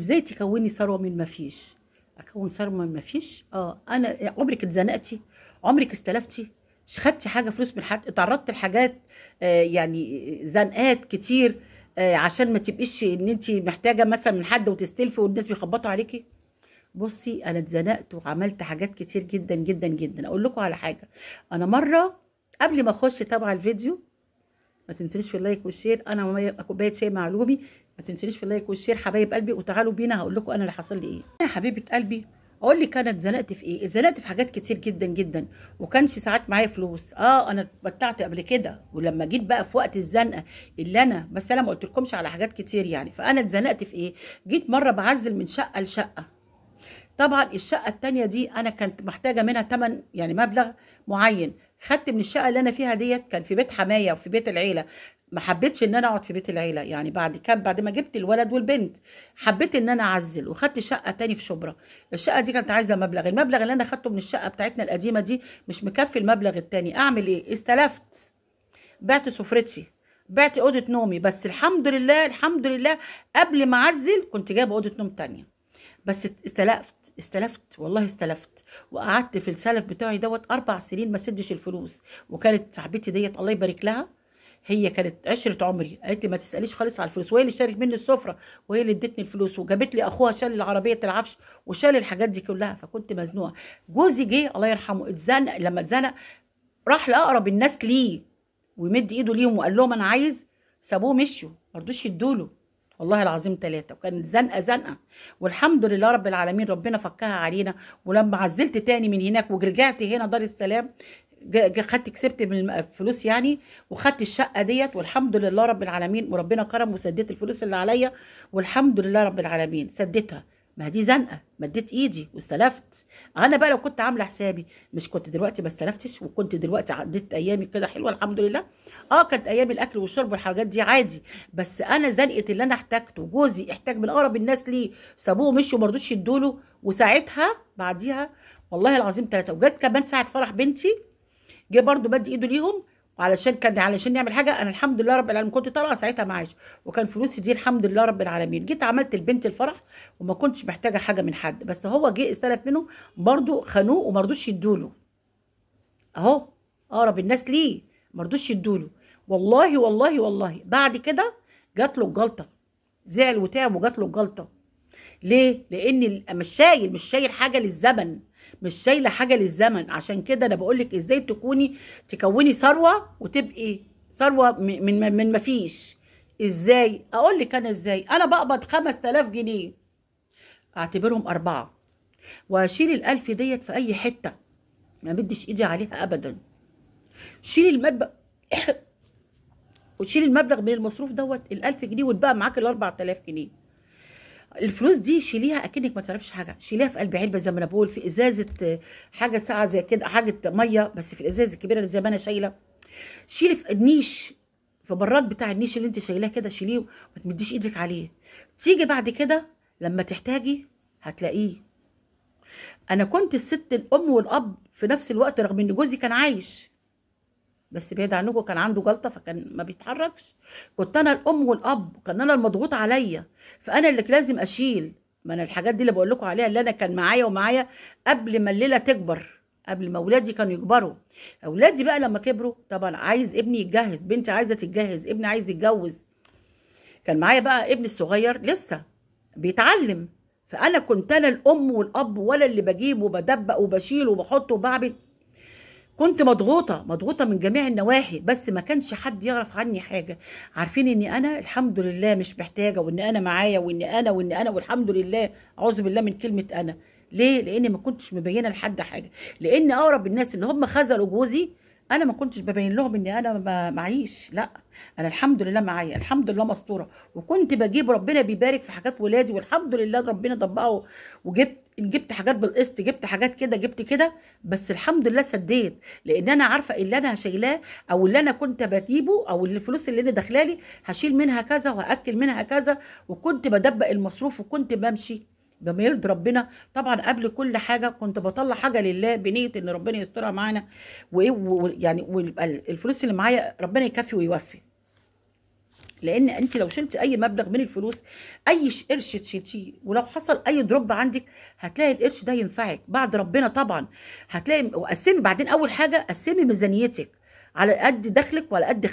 ازاي تكوني ثروة من ما فيش؟ اكون ثروة من ما فيش؟ انا عمرك اتزنقتي؟ عمرك استلفتي؟ خدتي حاجة فلوس من حد؟ اتعرضت لحاجات يعني زنقات كتير عشان ما تبقيش ان انت محتاجه مثلا من حد وتستلفي والناس بيخبطوا عليكي؟ بصي انا اتزنقت وعملت حاجات كتير جدا جدا جدا. اقول لكم على حاجة، انا مرة قبل ما اخش طبعا الفيديو، ما تنسونيش في ال like وال share، انا كوباية شاي مع لوبي، ما تنسونيش في ال like وال share حبايب قلبي، وتعالوا بينا هقول لكم انا اللي حصل لي ايه. يا حبيبه قلبي اقول لك انا اتزنقت في ايه. اتزنقت في حاجات كتير جدا جدا، وكانش ساعات معايا فلوس. انا اتبتعت قبل كده، ولما جيت بقى في وقت الزنقة اللي انا بس انا ما قلتلكمش على حاجات كتير يعني. فانا اتزنقت في ايه؟ جيت مرة بعزل من شقه لشقه. طبعا الشقة الثانية دي انا كنت محتاجه منها ثمن يعني مبلغ معين، خدت من الشقة اللي انا فيها ديت، كان في بيت حماية وفي بيت العيلة. ما حبيتش ان انا اقعد في بيت العيلة يعني، بعد ما جبت الولد والبنت حبيت ان انا اعزل، وخدت شقه تاني في شبرا. الشقة دي كانت عايزه مبلغ، المبلغ اللي انا خدته من الشقة بتاعتنا القديمة دي مش مكفي المبلغ التاني. اعمل ايه؟ استلفت، بعت سفرتي، بعت اوضة نومي، بس الحمد لله الحمد لله قبل ما اعزل كنت جايبه اوضة نوم تانية. بس استلفت والله استلفت، وقعدت في السلف بتاعي دوت 4 سنين ما سدش الفلوس. وكانت صاحبتي ديت الله يبارك لها، هي كانت عشرة عمري، قالت لي ما تساليش خالص على الفلوس، وهي اللي اشترت مني السفرة، وهي اللي ادتني الفلوس، وجابت لي اخوها شال العربية العفش وشال الحاجات دي كلها. فكنت مزنوقه. جوزي جه الله يرحمه اتزنق، لما اتزنق راح لاقرب الناس ليه ويمد ايده ليهم وقال لهم انا عايز، سابوه مشوا، ما رضوش يدوله والله العظيم 3. وكانت زنقه زنقه، والحمد لله رب العالمين ربنا فكها علينا. ولما عزلت تاني من هناك ورجعت هنا دار السلام، خدت كسبت من الفلوس يعني، وخدت الشقة ديت، والحمد لله رب العالمين، وربنا كرم وسديت الفلوس اللي عليا، والحمد لله رب العالمين سديتها. ما دي زنقه، مديت ايدي واستلفت. انا بقى لو كنت عامله حسابي مش كنت دلوقتي ما استلفتش، وكنت دلوقتي عديت ايامي كده حلوة الحمد لله. كانت ايام الاكل والشرب والحاجات دي عادي، بس انا زنقه اللي انا احتاجته، وجوزي احتاج من اقرب الناس ليه، سابوه ومشوا وما رضوش يدوله. وساعتها بعديها والله العظيم 3، وجت كمان ساعة فرح بنتي، جه برضو مد ايده ليهم، وعلشان كان علشان نعمل حاجة. انا الحمد لله رب العالمين كنت طالعه ساعتها معاش، وكان فلوسي دي الحمد لله رب العالمين. جيت عملت البنت الفرح وما كنتش محتاجه حاجة من حد، بس هو جه استلف منه برضو، خانوه وما رضوش يدوله. اهو اقرب الناس ليه ما رضوش يدوله. والله والله والله بعد كده جات له الجلطة، زعل وتعب وجات له الجلطة. ليه؟ لان مش شايل حاجة للزمن، مش شايله حاجة للزمن. عشان كده انا بقول لك ازاي تكوني ثروة وتبقي ثروة من ما فيش. ازاي؟ اقول لك انا ازاي. انا بقبض 5000 جنيه، اعتبرهم 4، واشيل ال1000 ديت في اي حتة، ما بديش ايدي عليها ابدا. شيل المبلغ وتشيل المبلغ من المصروف دوت ال1000 جنيه، وتبقى معاك ال4000 جنيه. الفلوس دي شيليها اكنك ما تعرفش حاجة، شيليها في قلب علبة زي ما انا بقول، في ازازة حاجة ساعة زي كده، حاجة مية بس في الازاز الكبيرة اللي زي ما انا شايله. شيلي في النيش، في براد بتاع النيش اللي انت شايلاه كده، شيليه وما تمديش ايدك عليه. تيجي بعد كده لما تحتاجي هتلاقيه. انا كنت الست الام والاب في نفس الوقت، رغم ان جوزي كان عايش بس بعيد عنكم، كان عنده جلطة فكان ما بيتحركش. كنت انا الام والاب، كان انا المضغوط عليا، فانا اللي لازم اشيل. ما انا الحاجات دي اللي بقول لكم عليها اللي انا كان معايا ومعايا قبل ما الليلة تكبر، قبل ما اولادي كانوا يكبروا. اولادي بقى لما كبروا طبعا عايز ابني يتجهز، بنتي عايزه تتجهز، ابني عايز يتجوز. كان معايا بقى ابني الصغير لسه بيتعلم، فانا كنت انا الام والاب، ولا اللي بجيب وبدبق وبشيل وبحط وبعمل. كنت مضغوطه من جميع النواحي، بس ما كانش حد يعرف عني حاجة. عارفين اني انا الحمد لله مش محتاجه، وان انا معايا، وان انا وان انا، والحمد لله، اعوذ بالله من كلمة انا. ليه؟ لان ما كنتش مبينة لحد حاجة، لان اقرب الناس اللي هم خذلوا جوزي انا ما كنتش ببين لهم ان انا ما معيش. لا، انا الحمد لله معايا، الحمد لله مستورة، وكنت بجيب، ربنا بيبارك في حاجات ولادي والحمد لله ربنا طبقه، وجبت حاجات بالقسط، جبت حاجات كده، جبت كده، بس الحمد لله سديت، لان انا عارفه اللي انا هشيلاه او اللي انا كنت بجيبه او الفلوس اللي انا داخلالي هشيل منها كذا وهاكل منها كذا، وكنت بدبق المصروف وكنت بمشي بما يرضي ربنا. طبعا قبل كل حاجة كنت بطلع حاجة لله بنيه ان ربنا يسترها معانا، وايه يعني الفلوس اللي معايا ربنا يكفي ويوفي. لان انت لو شلتي اي مبلغ من الفلوس، اي قرش تشيلتيه، ولو حصل اي drop عندك هتلاقي القرش ده ينفعك بعد ربنا طبعا. هتلاقي، وقسمي بعدين، اول حاجة قسمي ميزانيتك على قد دخلك وعلى قد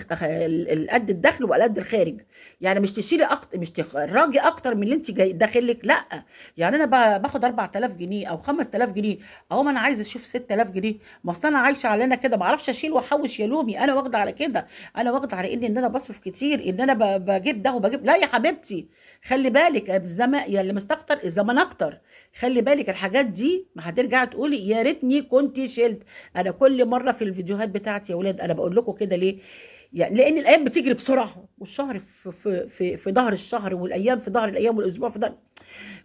قد الدخل وعلى قد الخارج. يعني مش تشيلي اكتر، مش تخرجي اكتر من اللي انت جاي داخلك، لا. يعني انا باخد 4000 جنيه او 5000 جنيه، اهو ما انا عايزه اشوف 6000 جنيه، ما اصل انا عايشه على انا كده، ما اعرفش اشيل واحوش يا لومي، انا واخده على كده، انا واخده على ان انا بصرف كتير، ان انا بجيب ده وبجيب. لا يا حبيبتي، خلي بالك الزمن يا اللي مستكتر الزمن اكتر، خلي بالك الحاجات دي ما هترجع تقولي يا ريتني كنت شلت. انا كل مرة في الفيديوهات بتاعتي يا ولاد انا بقول لكم كده ليه؟ يعني لان الايام بتجري بسرعة، والشهر في في في, في ظهر الشهر، والايام في ظهر الايام، والاسبوع في ظهر،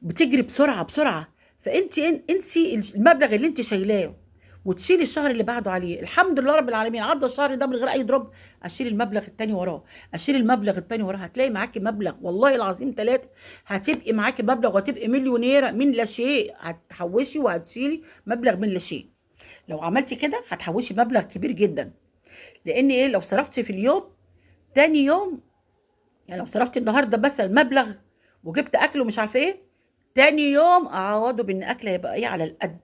بتجري بسرعة بسرعة. فانت انسي المبلغ اللي انت شايلاه وتشيلي الشهر اللي بعده عليه. الحمد لله رب العالمين عدى الشهر ده من غير اي drop، اشيل المبلغ التاني وراه، اشيل المبلغ التاني وراه، هتلاقي معاكي مبلغ والله العظيم 3، هتبقي معاكي مبلغ وهتبقي مليونيره من لا شيء. هتحوشي وهتشيلي مبلغ من لا شيء. لو عملتي كده هتحوشي مبلغ كبير جدا. لان ايه، لو صرفتي في اليوم تاني يوم، يعني لو صرفتي النهارده مثلا مبلغ وجبت اكل ومش عارفه ايه، تاني يوم اعوضه بان اكل هيبقى ايه على القد.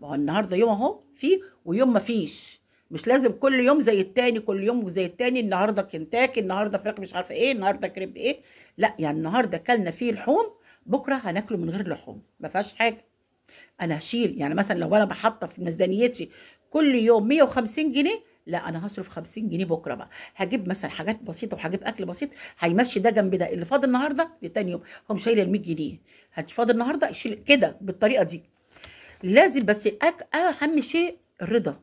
ما هو النهارده يوم اهو فيه ويوم ما فيش، مش لازم كل يوم زي التاني، كل يوم زي التاني، النهارده كنتاكي، النهارده فراخ مش عارفه ايه، النهارده كريب ايه، لا. يعني النهارده اكلنا فيه لحوم، بكره هناكله من غير لحوم، ما فيهاش حاجة. انا هشيل، يعني مثلا لو انا بحط في ميزانيتي كل يوم 150 جنيه، لا انا هصرف 50 جنيه بكره بقى، هجيب مثلا حاجات بسيطة وهجيب اكل بسيط هيمشي ده جنب ده، اللي فاضل النهارده لتاني يوم هم شايله ال 100 جنيه، هتفاضل النهارده شيل كده بالطريقة دي. لازم بس اهم شيء الرضا،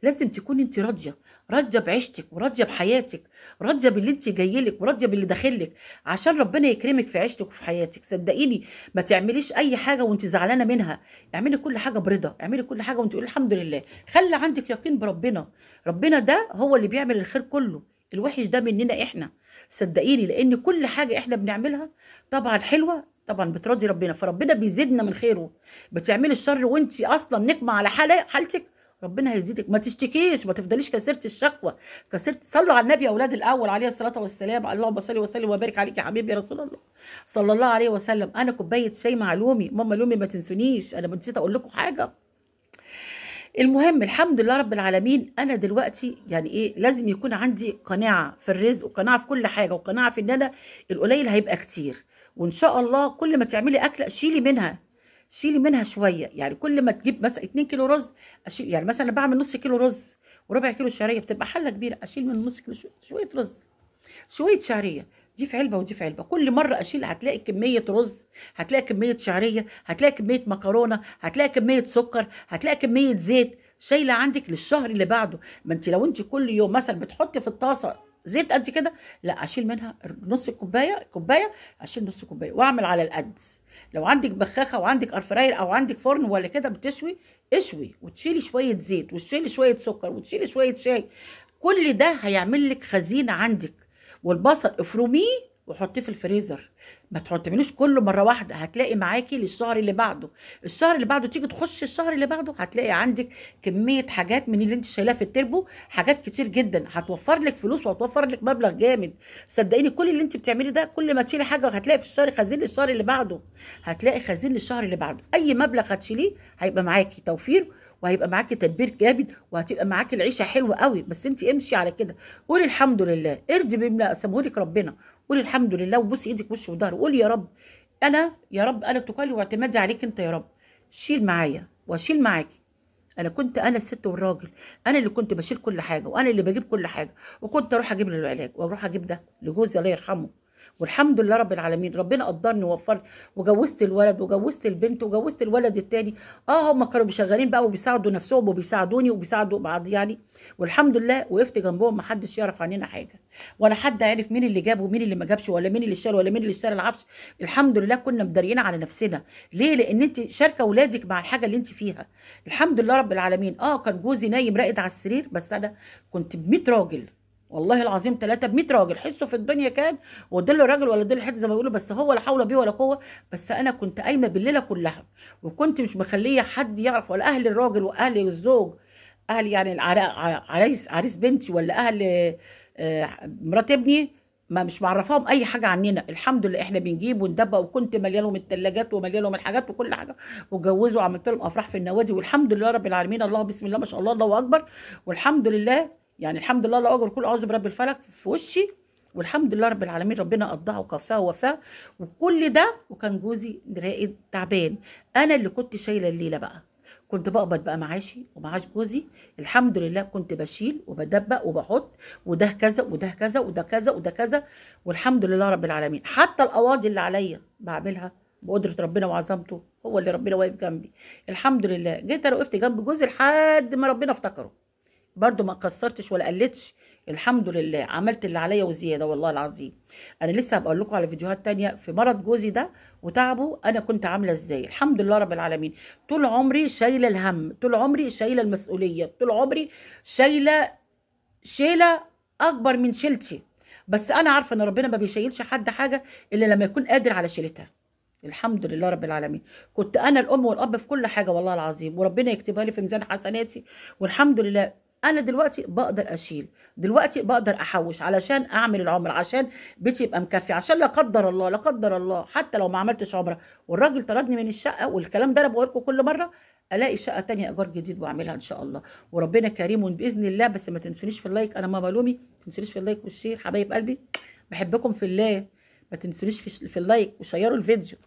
لازم تكون انت راضية، راضية بعيشتك وراضيه بحياتك، راضية باللي انت جايلك وراضيه باللي داخلك، عشان ربنا يكرمك في عيشتك وفي حياتك. صدقيني ما تعمليش اي حاجة وانت زعلانة منها، اعملي كل حاجة برضا، اعملي كل حاجة وانت تقولي الحمد لله. خلي عندك يقين بربنا، ربنا ده هو اللي بيعمل الخير كله، الوحش ده مننا احنا صدقيني. لان كل حاجة احنا بنعملها طبعا حلوة، طبعا بتراضي ربنا، فربنا بيزيدنا من خيره. بتعملي الشر وانت اصلا نقمه على حالتك، ربنا هيزيدك. ما تشتكيش، ما تفضليش كسرت الشكوى، كسرت. صلوا على النبي يا اولاد الاول عليه الصلاة والسلام، اللهم صل وسلم وبارك عليك يا حبيبي يا رسول الله صلى الله عليه وسلم. انا كوباية شاي مع لومي، ماما لومي ما تنسونيش، انا نسيت اقول لكم حاجة. المهم الحمد لله رب العالمين، انا دلوقتي يعني ايه، لازم يكون عندي قناعة في الرزق، وقناعه في كل حاجة، وقناعه في ان انا القليل هيبقى كتير. وان شاء الله كل ما تعملي اكله شيلي منها، شيلي منها شوية. يعني كل ما تجيب مثلا 2 كيلو رز اشيل، يعني مثلا بعمل نص كيلو رز وربع كيلو شعرية، بتبقى حله كبيرة، اشيل من نص كيلو شوية رز شوية شعرية، دي في علبة ودي في علبة. كل مرة اشيل هتلاقي كمية رز، هتلاقي كمية شعرية، هتلاقي كمية مكرونه، هتلاقي كمية سكر، هتلاقي كمية زيت شايله عندك للشهر اللي بعده. ما انت لو انت كل يوم مثلا بتحطي في الطاسه زيت قد كده، لا اشيل منها نص كوباية، كوباية اشيل نص كوباية واعمل على القد. لو عندك بخاخه وعندك air fryer او عندك فرن ولا كده بتشوي، اشوي وتشيلي شوية زيت وتشيلي شوية سكر وتشيلي شوية شاي، كل ده هيعمل لك خزينة عندك. والبصل افرميه وحطيه في الفريزر، ما تعملوش كله مرة واحدة، هتلاقي معاكي للشهر اللي بعده. الشهر اللي بعده تيجي تخش الشهر اللي بعده هتلاقي عندك كمية حاجات من اللي انت شايلاها في التربو، حاجات كتير جدا هتوفر لك فلوس وهتوفر لك مبلغ جامد. صدقيني كل اللي انت بتعمليه ده، كل ما تشيلي حاجة هتلاقي في الشهر خزين للشهر اللي بعده، هتلاقي خزين للشهر اللي بعده. اي مبلغ هتشيليه هيبقى معاكي توفير، وهيبقى معاكي تدبير جامد، وهتبقى معاكي العيشة حلوة قوي. بس انت امشي على كده، قولي الحمد لله، ارضي بما قسمهولك ربنا، قولي الحمد لله، وبوسي ايدك وش وظهر، وقولي يا رب انا، يا رب انا اتكالي واعتمادي عليك انت يا رب، شيل معايا واشيل معاكي. انا كنت انا الست والراجل، انا اللي كنت بشيل كل حاجة، وانا اللي بجيب كل حاجة، وكنت اروح اجيب له العلاج، واروح اجيب ده لجوزي الله يرحمه. والحمد لله رب العالمين ربنا قدرني ووفرني، وجوزت الولد وجوزت البنت وجوزت الولد التاني. هم كانوا شغالين بقى وبيساعدوا نفسهم وبيساعدوني وبيساعدوا بعض يعني، والحمد لله وقفت جنبهم، ما حدش يعرف عننا حاجة، ولا حد عرف مين اللي جاب ومين اللي ما جابش، ولا مين اللي اشترى ولا مين اللي اشترى العفش. الحمد لله كنا مداريين على نفسنا. ليه؟ لان انت شاركه اولادك مع الحاجة اللي انت فيها. الحمد لله رب العالمين. كان جوزي نايم راقد على السرير، بس انا كنت ب100 راجل، والله العظيم 3 ب100 راجل حسوا في الدنيا كان، ودل راجل ولا دل حد زي ما بيقولوا، بس هو لا حول بيه ولا قوة. بس انا كنت قايمة بالليله كلها، وكنت مش مخليه حد يعرف، ولا اهل الراجل واهل الزوج، اهل يعني عريس بنتي، ولا اهل مرات ابني، ما مش معرفاهم اي حاجة عننا. الحمد لله احنا بنجيب وندبق، وكنت مليانهم الثلاجات ومليانهم الحاجات وكل حاجة، واتجوزوا وعملت لهم افراح في النوادي، والحمد لله رب العالمين. الله بسم الله ما شاء الله، الله اكبر، والحمد لله يعني الحمد لله، الله اكبر، كل اعوذ برب الفلك في وشي، والحمد لله رب العالمين. ربنا قضاها وكفاها ووفاها وكل ده. وكان جوزي راقد تعبان، انا اللي كنت شايله الليلة بقى، كنت بقبض بقى معاشي ومعاش جوزي الحمد لله، كنت بشيل وبدبق وبحط، وده كذا وده كذا وده كذا وده كذا، والحمد لله رب العالمين. حتى القواضي اللي عليا بعملها بقدرة ربنا وعظمته، هو اللي ربنا واقف جنبي الحمد لله. جيت انا وقفت جنب جوزي لحد ما ربنا افتكره، برضو ما قصرتش ولا قلتش الحمد لله، عملت اللي عليا وزيادة والله العظيم. انا لسه هبقى اقول لكم على فيديوهات تانية في مرض جوزي ده وتعبه انا كنت عامله ازاي. الحمد لله رب العالمين. طول عمري شايله الهم، طول عمري شايله المسؤولية، طول عمري شايله شيله اكبر من شيلتي، بس انا عارفه ان ربنا ما بيشيلش حد حاجة الا لما يكون قادر على شيلتها. الحمد لله رب العالمين. كنت انا الام والاب في كل حاجة والله العظيم، وربنا يكتبها لي في ميزان حسناتي، والحمد لله. انا دلوقتي بقدر اشيل، دلوقتي بقدر احوش علشان اعمل العمرة، عشان بيتي يبقى مكفي، عشان لا قدر الله لا قدر الله حتى لو ما عملتش عمره والراجل طردني من الشقة، والكلام ده انا بقول لكم كل مرة، الاقي شقه تانية ايجار جديد واعملها ان شاء الله، وربنا كريم باذن الله. بس ما تنسونيش في ال like، انا ماما لومي، ما تنسونيش في ال like وال share حبايب قلبي، بحبكم في الله، ما تنسونيش في ال like وشيروا الفيديو.